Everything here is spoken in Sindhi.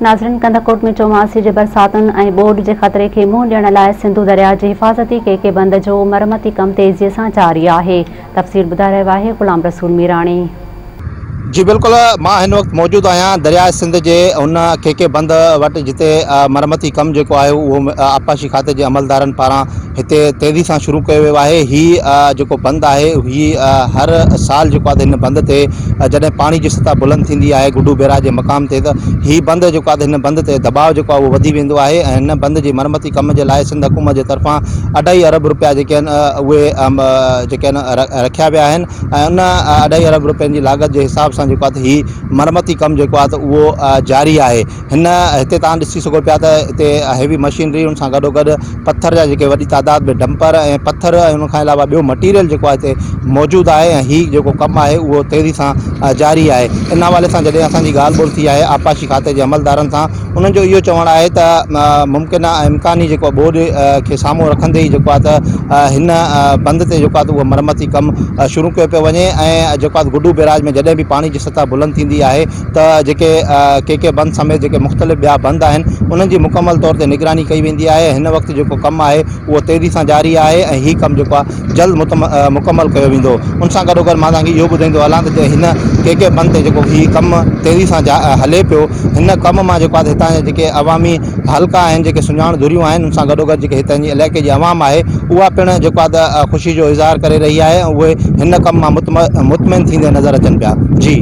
ناظرين ڪنڌڪوٽ ۾ چوماسي جي برساتن ۽ ٻوڏ جي خطري کي منهن ڏيڻ لاء سنڌو درياء جي حفاظتي ڪي ڪي بند جو مرمتي ڪم تيزي سان جاري آهي تفصيل ٻڌائي رهيو آهي غلام رسول ميراڻي. جي بلڪل مان هن وقت موجود آهيان درياء سنڌ جي ان ڪي ڪي بند وٽ جتي مرمتي ڪم جيڪو آهي اهو آبپاشي کاتي جي عملدارن پاران هتي تيزي سان شروع ڪيو ويو آهي هي جيڪو بند آهي هي هر سال جيڪو آهي هن بند تي جڏهن پاڻي جي سطح بلند ٿيندي آهي گڊو بيراج جي مقام تي ته هي بند جيڪو آهي هن بند تي دٻاء جيڪو آهي اهو وڌي ويندو آهي ۽ هن بند جي مرمتي ڪم جي لاء سنڌ حڪومت جي طرفان اڍائي ارب روپيا جيڪي آهن اهي جيڪي آهن رکيا ويا آهن ۽ ان اڍائي ارب روپين جي لاڳت جي حساب سان جيڪو آهي ته هي مرمتي ڪم جيڪو آهي ته اهو جاري آهي هن هتي توهان ڏسي سگهو پيا ته هتي هيوي مشينري ان سان گڏو گڏ پٿر جا جيڪي وڏي تعداد ۾ ڊمپر ۽ پٿر ۽ ان کان علاوه ٻيو مٽيريل جيڪو آهي هتي موجود آهي ۽ هي جيڪو ڪم آهي اهو تيزي سان جاري آهي ان حوالي سان جڏهن اسان جي ڳالهه ٻولهه ٿي آهي آبپاشي کاتي جي عملدارن سان انهن جو اهو چوڻ آهي ته ممڪنه ۽ امڪاني جيڪو ٻوڏ کي سامهون رکندي ئي جيڪو آهي ته هن بند تي جيڪو آهي ته اهو مرمتي ڪم شروع ڪيو پيو وڃي ۽ جيڪو آهي گڊو بيراج ۾ جڏهن به پاڻي جي سطح بلند ٿيندي آهي ته جيڪي ڪي ڪي بند سميت جيڪي مختلف ٻيا بند آهن انهن جي مڪمل طور تي نگراني ڪئي ويندي آهي هن وقت جيڪو ڪم آهي اهو تيزي سان جاري آهي ۽ هي ڪم جيڪو آهي جلد مڪمل ڪيو ويندو. ان سان گڏوگڏ مان توهان کي اهو ٻڌائيندو هلان ته هن ڪي ڪي بند تي جيڪو هي ڪم تيزي سان هلي پيو هن ڪم مان جيڪو آهي هتان جا جيڪي عوامي حلقا آهن جيڪي سڃاڻ ڌريون آهن ان سان گڏوگڏ جيڪي هتان جي علائقي جي عوام آهي اها پڻ جيڪو آهي ته خوشي جو اظهار ڪري رهي آهي ۽ اهي هن ڪم مان مطمئن ٿيندي نظر اچن پيا. جي.